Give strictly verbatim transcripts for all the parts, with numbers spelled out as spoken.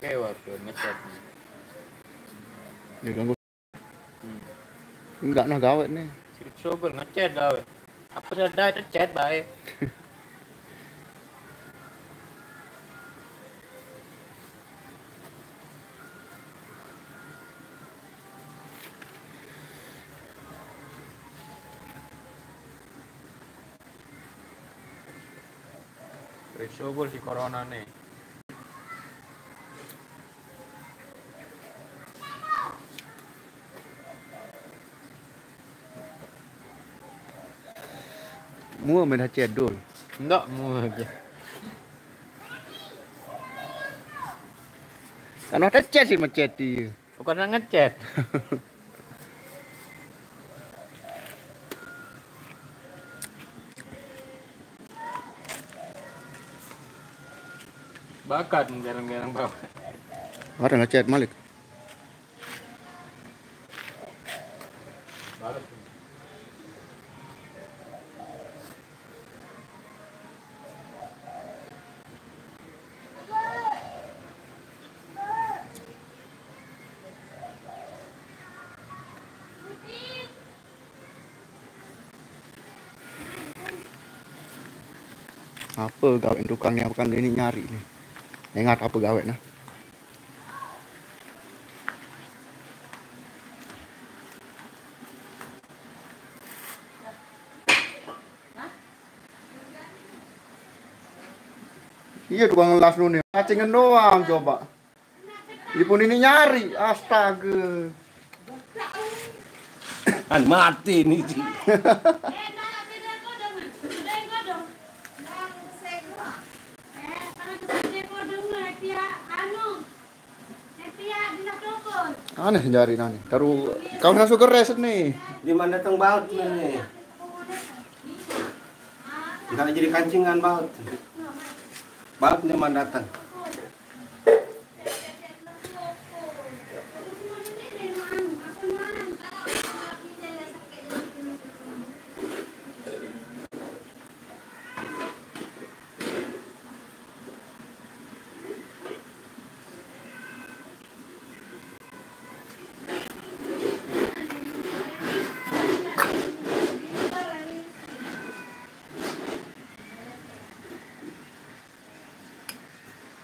Oke, waduh, ngechat. Ya, ganggu. Hmm. Enggak nah gawe nih. Si Sobel ngechat gawe. Apa sudah chat baik. Sobel si corona nih. Mua main H C Dul. Enggak, mua aja. Kan ada chat sih, macet dia. Bukan ngechat. Bakat garang-garang bawah. Ada ngechat Malik. Apa gawe tukang yang bukan ini nyari nih? Ingat apa gawe nah? Iya, tukang las nune. Cacingan doang coba. Ipun ini nyari, astaga. Kan mati nih. Aneh jari nani. Taruh kau nasuh keres nih. Di mana datang baut nih? Enggak jadi kancingan baut. Baut di mana datang?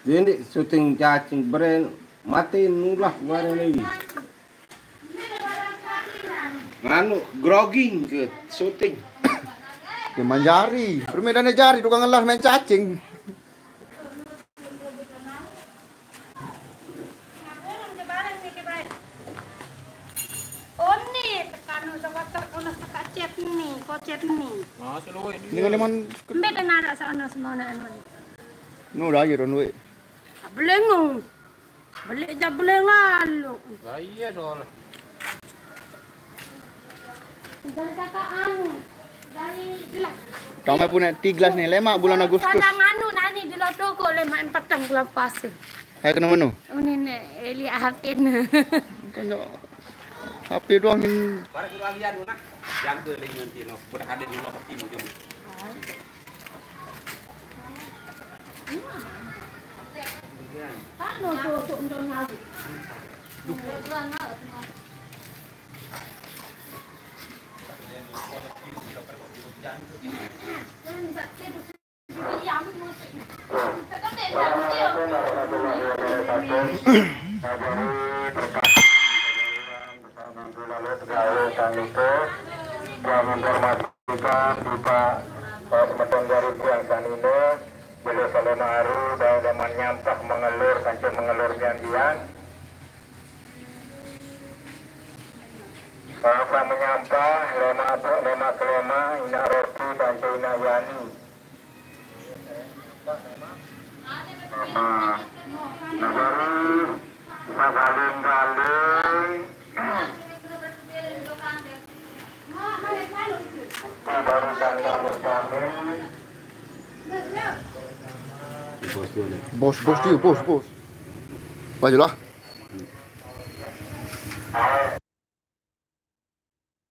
Ini syuting cacing beren mati nulah kemarin lagi. Nganu grogi ke syuting. Dia main jari, permainan jari tukang ngelah main cacing. Oni, tekanu sewater kono sekacet ni, kocet ni. Ini kan emang Mbak dan anak sana semua anak emang. Nu dah aja dong duit. Belengu. Beli aja beli lalu. Lah iya soalnya. Dari kata anu, dari gelas. Kamu punya tiga gelas nih, lemak bulan Agustus. Kadang anu nani di lo toko lemak empat tang bulan puasa. Saya kena menu. Ini nih, Eli Akin. Kan H P doang ini. Barang itu alian nak. Jaga dengan tino. Berhadap di rumah peti macam. Kami informasikan di Pak, Pak Semeton Garut yang sanine, beliau salon aru, dan zaman nyampah mengelur, kancil mengelur janjian. Kalau menyampah, lemak apa, lemak kelema, ina roti, kancil ina yani. Nah, nah, baru sabaling-baling. Baru tanggal Mustaqim. Bos, bos dia, bos, bos. Majulah.